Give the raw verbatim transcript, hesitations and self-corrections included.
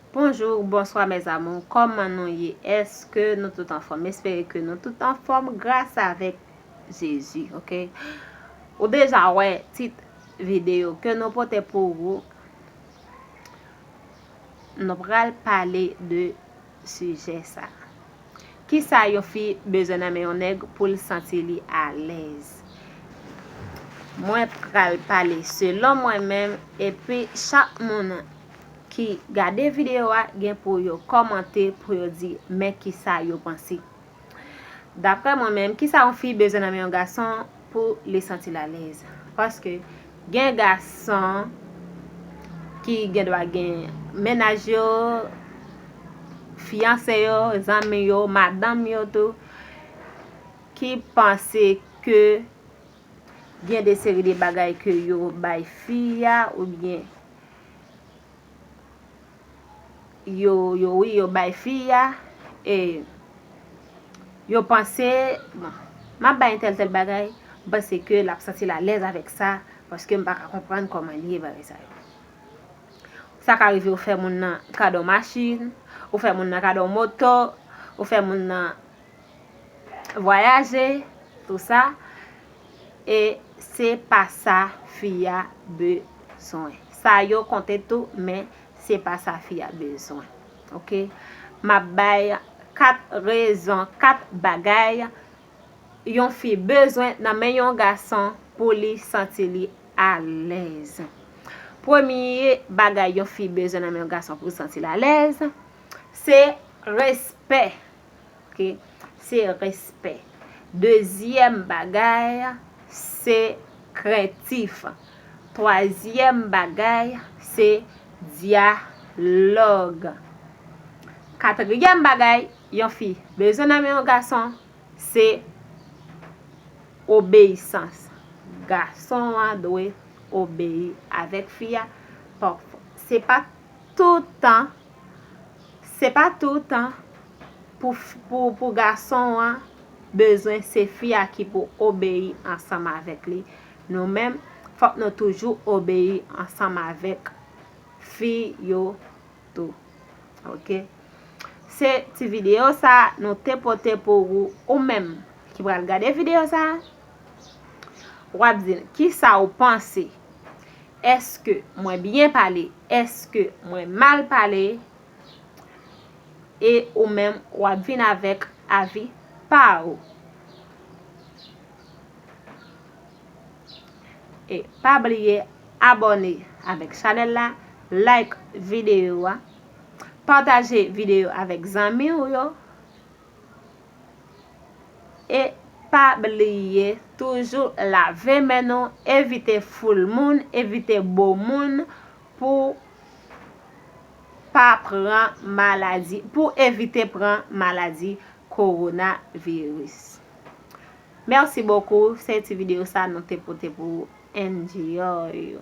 Bonjou, bonswa mes amours, kòman nou ye? Èske nou tout anfòm? M espere ke nou tout anfòm gras avèk Jezi, oke? Ou deja wè tit videyo ke nou pote pou ou. Nou pral pale de sijè sa. Kisa yon fi bezwen nan men yon nèg pou l santi li alèz? Mwen pral pale selon mwen menm, epi chak moun ki gade videyo a gen pou yo kòmante, pou yo di men kisa yo panse. Daprè mwen menm, kisa yon fi bezwen nan men yon gason pou li santi l alèz? Paske gen gason ki gen dwa gen mennaj yo, fiyanse yo, zanmi yo, madanm yo tou, ki panse ke gen de seri de bagay ke yo bay fi a, oubyen yo, yo, wi, yo bay fi a, e yo panse, bon, m ap bay entèl tèl bagay, m panse ke l ap santi l alèz avèk sa, paske m pa ka konprann kòman li ye bagay sa yo. Sa ka rive ou fè moun nan kado machin, ou fè moun nan kado moto, ou fè moun nan vwayaje, tou sa, e se pa sa fi a bezwen. Sa yo konte tou, men se pa sa fi a bezwen. Oke? M ap bay kat rezon, kat bagay yon fi bezwen nan men yon gason pou li santi li alèz. Premye bagay yon fi bezwen nan men yon gason pou l santi l alèz, se respè. Oke? Se respè. Dezyèm bagay, se krentif. Twazyèm bagay, se dyalòg. Katriyèm bagay yon fi bezwen nan men yon gason, se obeyisans. Gason an dwe obeyi avèk fi a. Pafwa, se pa toutan, se pa toutan pou, pou, pou gason an bezwen se fi a ki pou obeyi ansanm avèk li. Nou menm, fòk nou toujou obeyi ansanm avèk fi yo tou. Oke? Se ti videyo sa nou te pote pou ou, ou menm ki pral gade videyo sa, w ap di n kisa w panse. Èske mwen byen pale? Èske mwen mal pale? E ou menm, w ap vin avèk avi pa ou. E pa bliye abòne avèk chanèl la, like videyo a, pataje videyo avèk zanmi w yo. E pa bliye toujou lave men nou, evite foul moun, evite bo moun pou pa pran maladi, pou evite pran maladi kowonaviris. Merci beaucoup, se ti videyo sa nou te pote pou ou. Enjoy.